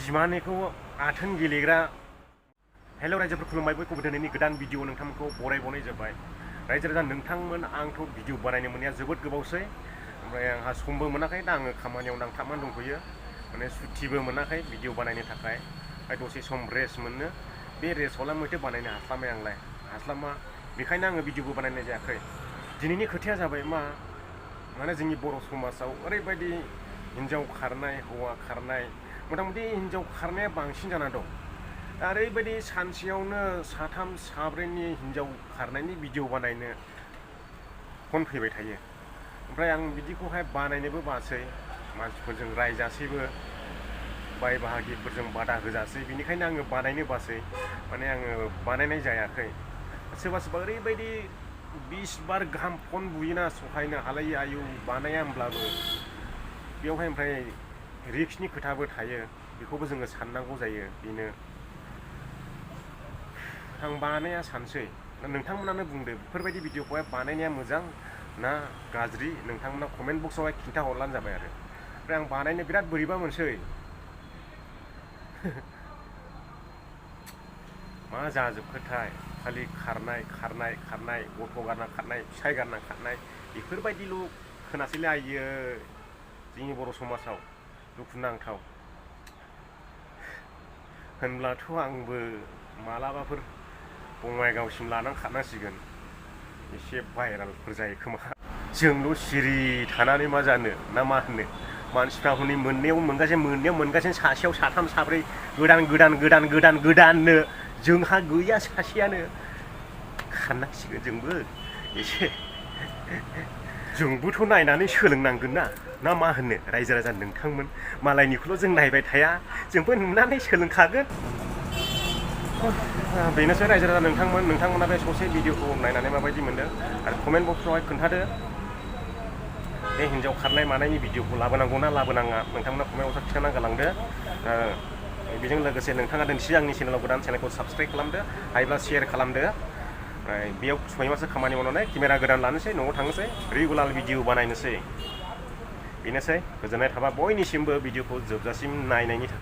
बिमानिखौ आथोन गेलेग्रा हेल' रायजोफोर खुलुमबाय बयखौबो दिनैनि गोदान भिडिअ नोंथांमोनखौ बरायबावनाय जाबाय। रायजो राजा नोंथांमोन आंथ' भिडिअ बानायनो मोननाया जोबोद गोबावसै, ओमफ्राय आंहा समबो मोनाखै दा आङो खामानियाव नांथाबनानै दंथ'यो, माने सुटिबो मोनाखै भिडिअ बानायनो थाखाय। दसे सम रेस्ट मोननो, बे रेस्टआवलाय माथो बानायनो हास्लाबाय आंलाय हास्लाबा, बेखायनो आङो भिडिअबो बानायनाय जायाखै। दिनैनि खोथाया जाबाय माने जोंनि बर' समाजाव ओरैबायदि हिन्जाव खारनाय हौवा खारनाय, मथा मथि हिन्जाव खारनाया बांसिन जाना दं। दा ओरैबायदि सानसेयावनो साथाम साब्रैनि हिन्जाव खारनायनि भिडिअ बानायनो फन फैबाय थायो। ओमफ्राय आं बिदिखौहाय बानायनोबो बासै, मानसिफोरजों रायजासैबो, बाय बाहागिफोरजों बादा होजासै, बिनिखायनो आङो बानायनो बासै, माने आङो बानायनाय जायाखै। सोरबा सोरबा ओरैबायदि 20 बार गाहाम फन बुयोना, सहायनो हालायै आयु बानाया होमब्लाबो बेवहाय ओमफ्राय रिक्सनि खोथाबो थायो, बेखौबो जोङो साननांगौ जायो। बेनो आं बानाया सानसै, नोंथांमोनानो बुंदो बेफोरबायदि भिडिअखौहाय बानायनाया मोजां ना गाज्रि, नोंथांमोना कमेन्ट बक्सआवहाय खिन्थाहरब्लानो जाबाय आरो। ओमफ्राय आं बानायनो बिराद बोरैबा मोनसै मा जाजोबखोथाय, खालि खारनाय खारनाय खारनाय, गथ' गारना खारनाय, फिसाय गारना खारनाय, बेफोरबायदिल' खोनासैलै आइयै जोंनि बर' समाजाव। दुखुनांथाव। होनब्लाथ' आंबो मालाबाफोर बङाइगावसिम लानानै खारनांसिगोन, एसे भाइरालफोर जायो खोमा। जोंल' सिरि थानानै मा जानो ना मा होनो, मानसिफ्रा हनै मोननायाव मोनगासिनो सासेयाव साथाम साब्रै गोदाननो, जोंहा गैया सासेयानो। खारनांसिगोन जोंबो एसे, जोंबोथ' नायनानै सोलोंनांगोन ना मा होनो रायजो राजा नोंथांमोन। मालायनिखौल' जों नायबाय थाया, जोंबो नुनानै सोलोंखागोन। बेनोसै रायजो राजा नोंथांमोना बे ससे भिडिअखौ नायनानै माबायदि मोनदों, आरो कमेन्ट बक्सआवहाय खोन्थादो बे हिन्जाव खारनाय मानायनि भिडिअखौ लाबोनांगौ ना लाबोनाङा, नोंथांमोना कमेन्ट बक्सआव खिन्थाना गालांदो। बेजों लोगोसे नोंथाङा दिनैसो आंनि चेनेलाव गोदान, चेनेलखौ साबस्क्राइब खालामदो, हायोब्ला शेयार खालामदो। बेयाव 6 मासो खामानि मावनानै केमेरा गोदान लानोसै, न'आव थांनोसै, रेगुलार भिडिअ बानायनोसै। बेनोसै, गोजोननाय थाबाय बयनिसिमबो भिडिअखौ जोबजासिम नायनायनि थाखाय।